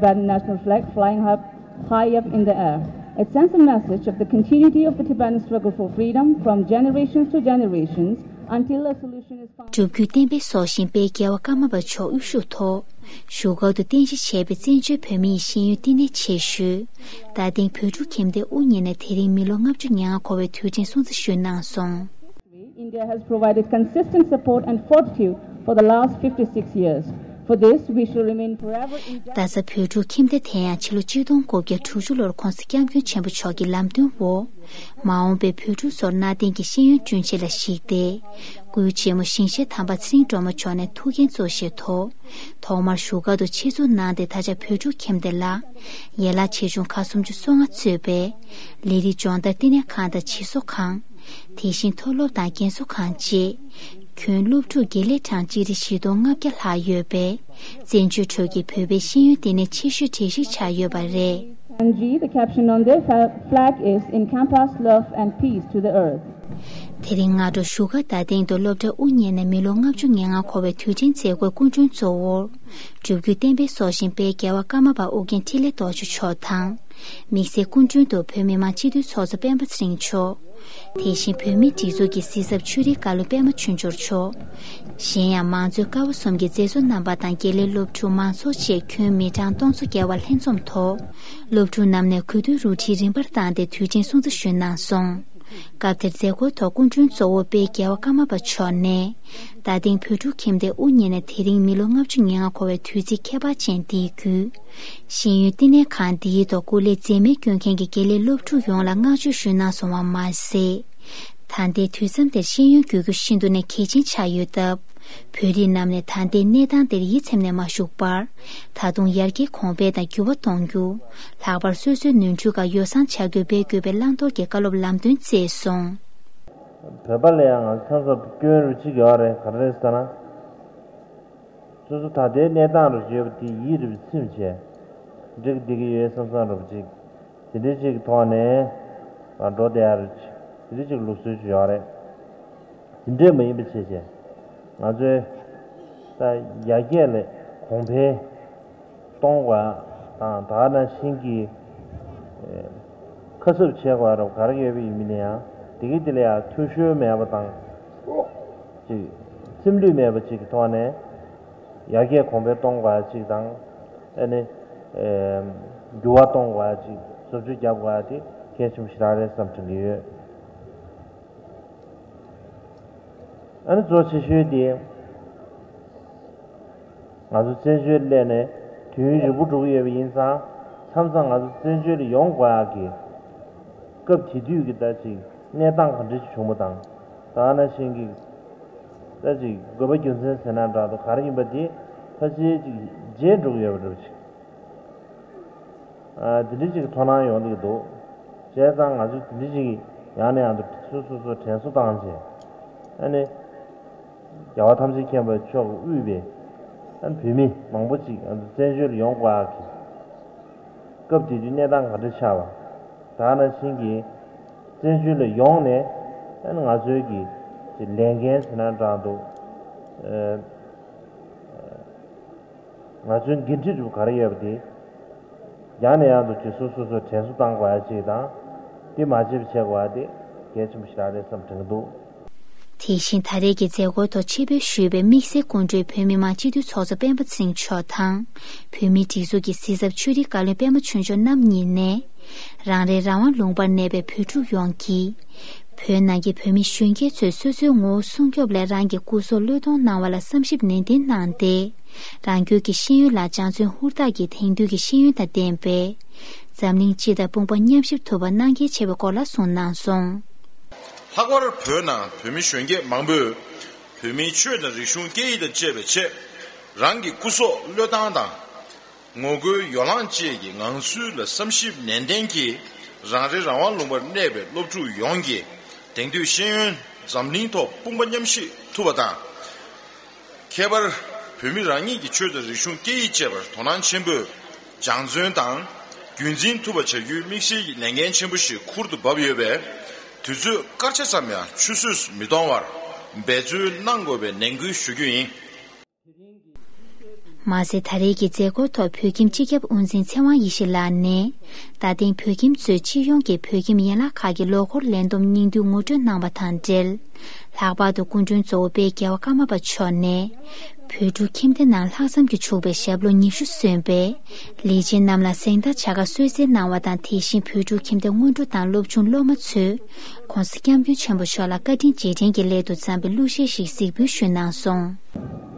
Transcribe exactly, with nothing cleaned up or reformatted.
Tibetan national flag flying up, high up in the air. It sends a message of the continuity of the Tibetan struggle for freedom from generations to generations until a solution is found. སྒྲུབ་བརྒྱུད་བསྟན་པའི་སྲོག་ཤིང་དཔལ་རྒྱལ་བ་ཀརྨ་པ་མཆོག་དབུ་བཞུགས་ཐོག་བཞུགས་སྒར་དུ་རྟེན་གཞི་བྱས་པའི་བཙན་བྱོལ་བོད་མིའི་ཤེས་ཡོན་བསྟི་གནས་ཆེ་ཤོས་རྡ་སྟེང་བོད་ཕྲུག་ཁྱིམ་སྡེ་དབུ་བརྙེས་ནས་དེ་རིང་མི་ལོ་ལྔ་བཅུ་ང་ལྔ་འཁོར་བའི་དུས་དྲན་སྲུང་བརྩི་ཞུས་གནང་སོང་། India has provided consistent support and fortitude for the last fifty-six years. For this, we shall remain forever indebted. རྡ་ས་བོད་ཕྲུག་ཁྱིམ་སྡེ་དེ་ཡང་ཕྱི་ལོ་ཆིག་སྟོང་དགུ་བརྒྱ་དྲུག་ཅུ་ལོར་༸གོང་ས་༸སྐྱབས་མགོན་ཆེན་པོ་མཆོག་གི་ལམ་སྟོན་འོག་མ་འོངས་པའི་བོད་ཕྲུག་ཚོར་གནའ་དེང་གི་ཤེས་ཡོན་བསྐྲུན་ཆེད་ལ་གཞིགས་ཏེ། སྐུའི་ཆེན་མོ་ཞིང་གཤེགས་དམ་པ་ཚེ་རིང་སྒྲོལ་མ་མཆོག་ནས་ཐུགས་འགན་གཙོ་བཞེས་ཐོག་ཐོག་མར་བཞུགས་སྒར་དུ་ཆེད་འཛུགས་གནང་སྟེ། ད་ཆ་བོད་ཕྲུག་ཁྱིམ་སྡེ་ལ་ཡན་ལག་ཆེ་ཆུང་ཁག་སུམ་ཅུ་སོ་ལྔ་གཙོས་པའི་ལས་རིགས་སྦྱོང་བརྡར་བསྟི་གནས་ཁང་དང་བྱིས་གསོ་ཁང་། དེ་བཞིན་མཐོ་སློབ་དང་རྒན་གསོ་ཁང་བཅས་ཁྱོན་སློབ་ཕྲུག་བརྒྱ་ལས་གྲངས་ཆིག་ཁྲི་བཞི་སྟོང་ལྔ་བརྒྱ་ལྷག་ཡོད་པས། བཙན་བྱོལ་ཁྲོད་ཀྱི་བོད་པའི་ཤེས་ཡོན་བསྟི་གནས་ཆེ་ཤོས་གྲས་ཤིག་ཆགས་ཡོད་པ་རེད། And G, the caption on their fa- flag is "In Campus, Love and Peace to the Earth." དེ་རིང་སྔ་དྲོ་བཞུགས་སྒར་རྡ་སྟེང་དུ་སློབ་གྲྭ་དབུ་བརྙེས་ནས་མི་ལོ་ལྔ་བཅུ་ང་ལྔ་འཁོར་བའི་དུས་དྲན་མཛད་སྒོའི་སྐུ་མགྲོན་གཙོ་བོར། སྒྲུབ་བརྒྱུད་བསྟན་པའི་སྲོག་ཤིང་དཔལ་རྒྱལ་བ་ཀརྨ་པ་ཨོ་རྒྱན་འཕྲིན་ལས་རྡོ་རྗེ་མཆོག་དང་། དམིགས་བསལ་སྐུ་མགྲོན་དུ་བོད་མི་མང་སྤྱི་འཐུས་ཚོགས་གཙོ་སྤེན་པ་ཚེ་རིང་མཆོག་དེ་བཞིན་བོད་མིའི་སྒྲིག་འཛུགས་ཀྱི་གཟི་ཚབ་ཆོས་རིག་བཀའ་བློན་པད་མ་ཆོས་འབྱོར་མཆོག་གཞན་ཡང་མང་གཙོའི་ཀ་བ་གསུམ་གྱི་མཛད་གཙོ་རྣམ་པ་དང་དགེ་ལས་སློབ་ཕྲུག་མང་ཚོགས་བཅས་ཁྱོན་མི་གྲངས་སྟོང་ཚོ་བརྒལ་བ་ལྷན་འཛོམས་ཐོག་སློབ་ཕྲུག་རྣམས་ནས་གུས་འདུད་རུ་ཁྲིད་རིམ་པར་བཏང་སྟེ་དུས་དྲན་སྲུང་བརྩི་ཞུས་གནང་སོང་། སྐབས་དེར་མཛད་སྒོའི་ཐོག་སྐུ་མགྲོན་གཙོ་བོ་དཔལ་རྒྱལ་བ་ཀརྨ་པ་མཆོག་ནས། རྡ་སྟེང་བོད་ཕྲུག་ཁྱིམ་སྡེ་དབུ་བརྙེས་ནས་དེ་རིང་མི་ལོ་ལྔ་བཅུ་ང་ལྔ་འཁོར་བའི་དུས་ཚིགས་ཁྱད་པར་ཅན་འདིའི་བརྒྱུད། ཤེས་ཡོན་བསྟི་གནས་ཁང་འདིའི་ཐོག་སྐུ་ལས་འཛེམས་མེད་སྐྱོན་མཁན་གྱི་དགེ་ལས་སློབ་ཕྲུག་ཡོངས་ལ་བསྔགས་བརྗོད་ཞུས་གནང་སོང་བ་མ་ཟད། ད་ལྟའི་དུས་མཚམས་དེར་ཤེས་ཡོན་དགོས་རྒྱུ་ཤིན་ཏུ་ནས་གལ་ཆེན་ཆགས་ཡོད་སྟབས། བོད་རིགས་རྣམས་ནས་ད་ལྟའི་གནས་སྟངས་དེར་ཡིད་ཚིམ་ནས་མ་བཞུགས་པར། ད་དུང་ཡར་རྒྱས་གོང་འཕེལ་དང་འགྱུར་བ་གཏོང་རྒྱུ། ལྷག་པར་སོ་སོའི་ནོར་འཁྲུལ་ཁག་ཡོ་བསྲང་བྱ་དགོས་པའི་དགོས་པའི་བླང་དོར་གྱི་བཀའ་སློབ་ལམ་སྟོན་བསྩལ་སོང་། བོད་པ་ལ་ཡང་ང་ཚོ་མཚམས་མཚམས་སྐྱོན་རུ་གཅིག་ཡོད་རེད། ག་རེ་རེད་ཟེར་ན། སོ་སོ་ད་ལྟའི་གནས་སྟངས་རུ་བརྗོད་པ་དེ་ཡིད་རུ་ཚིམ་བྱས། འགྲིག་འགྲིག་གི་ཡོད་བསམ་བསམ་རུ་གཅིག་དེ་འདྲའི་གཅིག་གི་ཐོག་ནས་ང་འགྲོ་བསྡད་ཡ་རུ་གཅིག་དེ་འདྲའི་གཅིག་ལུགས་སྲོལ་ཅིག་ཡོད་རེད། དེ་འདྲས་མ་ཡིན་པ་བྱས་བྱས། ང་ཚོའི་ད་ཡར་རྒྱས་ལ་གོང་འཕེལ། གཏོང་དགོས་དང་། ད་ག་ནང་བཞིན་གྱི་ཨེ་ཁ་གསབ་བྱེད་དགོས་རབས་ག་རེ་ཡོད་པ་ཡིན་མིན་ཡང་དེ་གི་དེ་ལ་ཡང་འཐུས་ཤོར་མེད་པ་དང་། ཅིག་སེམས་ལུས་མེད་པ་ཅིག་གི་ཐོག་ནས་ཡར་རྒྱས་གོང་འཕེལ་གཏོང་དགོས་ཅིག་དང་། ཨ་ནི་ཨེ་འགྱུར་བ་གཏོང་དགོས་ཅིག་བཟོ་བཅོས་རྒྱབ་དགོས་དེ་གལ་ཆེན་པོ་ཞེ་དྲག་རེད་བསམ་དྲན་གྱི་ཡོད། ཨ་ནི་གཙོ་ཆེ་ཤོས་དེ། ང་ཚོ་བཙན་བྱོལ་སླེབས་ནས་དུས་ཡུན་རིང་པོ་འགྲོ་གི་ཡོད་པ་ཡིན་ཙང་། མཚམས་མཚམས་ང་ཚོ་བཙན་བྱོལ་ལ་ཡོང་དགོས་ཡག་གི་སྐབས་དེ་དུས་ཀྱི་ད་ཅིག་གནས་སྟངས་ག་འདྲ་ཞིག་བྱུང་བ་དང་། ད་ག་ནང་བཞིན་གྱི་ད་ཅིག་དགོས་པ་རྒྱུ་མཚན་ཟེར་ན་འདྲ་འདུག་ག་རེ་ཡིན་པ་དེ་ཕལ་ཆེར་ཅིག་བརྗེད་འགྲོ་གི་ཡོད་པ་འདྲ་པོ་ཅིག་ཨ་དེ་འདྲ་ཅིག་ཐོག་སྣང་ཡོང་གི་འདུག་བྱས་ཙང་ང་ཚོ་དེ་འདྲ་ཅིག་ཡང་ནས་ཡང་དུ་སོ་སོ་སོ་དྲན་གསོ་བཏང་བྱས། ཨ་ནི། རྒྱལ་བ་ཐམས་ཅད་མཁྱེན་པ་མཆོག་གིས་དབུས་པའི་ཨ་ནི་བོད་མི་མང་པོ་ཅིག་ཨ་ནི་བཙན་བྱོལ་ལ་ཡོང་དགོས་ཡག་གི་སྐབས་དེ་དུས་གནས་སྟངས་ག་འདྲ་ཆགས་པ། ད་ག་ནང་བཞིན་གྱི་བཙན་བྱོལ་ལ་ཡོང་ནས་ཨ་ནི་ང་ཚོའི་གི་ཅིག་ལས་འགན་ཟེར་ན་འདྲ་འདུག་ཨ། ང་ཚོའི་འགན་འཁྲི་རུ་ག་རེ་ཡོད་པ་དེ། ཡང་ནས་ཡང་དུ་ཇི་སོ་སོ་སོས་དྲན་གསོ་བཏང་དགོས་ཡ་ཅིག་དང་། དེ་མ་བྱེད་པ་བྱེད་དགོས་ཡ་དེ་གལ་ཆེན་པོ་ཞིག་རེད་བསམ་དྲན་གྱི་འདུག་དེ་བཞིན་ད་རེས་ཀྱི་མཛད་སྒོའི་ཐོག་ཆེད་ཕེབས་ཞུས་པའི་དམིགས་བསལ་སྐུ་མགྲོན་བོད་མི་མང་སྤྱི་འཐུས་ཚོགས་གཙོ་སྤེན་པ་ཚེ་རིང་མཆོག་དང་། བོད་མིའི་སྒྲིག་འཛུགས་ཀྱི་གཟི་ཚབ་ཆོས་རིག་བཀའ་བློན་པད་མ་ཆོས་འབྱོར་རྣམ་གཉིས་ནས། རང་རེའི་རང་དབང་ལུང་པར་གནས་པའི་བོད་ཕྲུག་ཡོངས་ཀྱིས། བོད་ནང་གི་བོད་མི་གཞོན་སྐྱེས་ཚོས་སོ་སོའི་ངོ་བོ་སྲུང་སྐྱོབ་སླད་རང་གི་སྐུ་སྲོག་བློས་གཏོང་གནང་བ་ལ་བསམ་ཞིབ་ནན་ཏན་གནང་སྟེ། རང་རྒྱུད་ཀྱི་ཤེས་ཡོན་ལ་སྦྱང་བརྩོན་ཧུར་ཐག་གིས་དེང་དུས་ཀྱི་ཤེས་ཡོན་དང་ལྡན་པའི་འཛམ་གླིང་སྤྱི་དང་དཔུང་པ་མཉམ་གཤིབ་ཐུབ་པ་གནང་གལ་ཆེ་བའི་སྐོར་ལ་གསུངས་གནང་སོང་། ལྷག་པར་བོད་ནང་བོད་མི་གཞོན་སྐྱེས་མང་པོས་བོད་མིའི་ཆོས་དང་རིག་གཞུང་སྐད་ཡིག་དང་བཅས་པའི་ཆེད་རང་གི་སྐུ་སྲོག་བློས་བཏང་དང་། ངོ་རྒོལ་ཡོ་ལངས་བཅས་ཀྱི་ངང་ཚུལ་ལ་བསམ་ཞིབ་ནན་ཏན་གྱིས་རང་རེའི་རང་དབང་ལུང་པར་གནས་པའི་སློབ་ཕྲུག་ཡོངས་ཀྱིས་དེང་དུས་ཤེས་ཡོན་འཛམ་གླིང་ཐོག་དཔུང་པ་མཉམ་གཤིབ་ཐུབ་པ་དང་། ཁྱད་པར་བོད་མི་རང་ཉིད་ཀྱི་ཆོས་དང་རིག་གཞུང་སྐད་ཡིག་བཅས་པར་དོ་སྣང་ཆེན་པོས་སྦྱང་བརྩོན་དང་རྒྱུན་འཛིན་ཐུབ་པ་བྱ་རྒྱུའི་དམིགས་བསལ་གྱི་ལས་འགན་ཆེན་པོ་ཞིག་ཁུར་དུ་བབས་ཡོད་པས། དུས་ཚོད་སྐར་ཆ་ཙམ་ཡང་ཆུད་ཟོས་མི་གཏོང་བར་འབད་རྩོལ་གནང་དགོས་པའི་ནན་སྐུལ་ཞུ་རྒྱུ་ཡིན། མ་ཟད། ད་རེས་ཀྱི་མཛད་སྒོའི་ཐོག་བོད་ཁྱིམ་སྤྱི་ཁྱབ་དབུ་འཛིན་ཚེ་དབང་ཡེ་ཤེས་ལགས་ནས། ད་ཐེངས་བོད་ཁྱིམ་གཙོས་སྤྱི་ཡོངས་ཀྱི་བོད་ཁྱིམ་ཡན་ལག་ཁག་གི་ལོ་འཁོར་ལས་བསྡོམས་སྙིང་བསྡུས་ངོ་སྤྲོད་གནང་བ་དང་འབྲེལ། ལྷག་པར་དུ་སྐུ་མགྲོན་གཙོ་བོ་དཔལ་རྒྱལ་བ་ཀརྨ་པ་མཆོག་ནས། བོད་ཕྲུག་ཁྱིམ་སྡེ་ནང་ལྷག་བསམ་གྱིས་ཕྱུག་པའི་ཞབས་ལོ་ཉི་ཤུ་སོན་པའི་ལས་བྱེད་རྣམས་ལ་གཟེངས་རྟགས་བྱ་དགའ་གསོལ་སྩལ་གནང་བ་དང་། དེ་བཞིན་བོད་ཕྲུག་ཁྱིམ་སྡེ་སྔོན་འགྲོ་དང་སློབ་ཆུང་སློབ་མ་ཚོས་༸གོང་ས་༸སྐྱབས་མགོན་ཆེན་པོ་མཆོག་ལ་བཀའ་དྲིན་རྗེས་དྲན་གྱི་སླད་དུ་བརྩམས་པའི་གླུ་གཞས་ཤིག་གཟིགས་འབུལ་ཞུས་གནང་སོང་།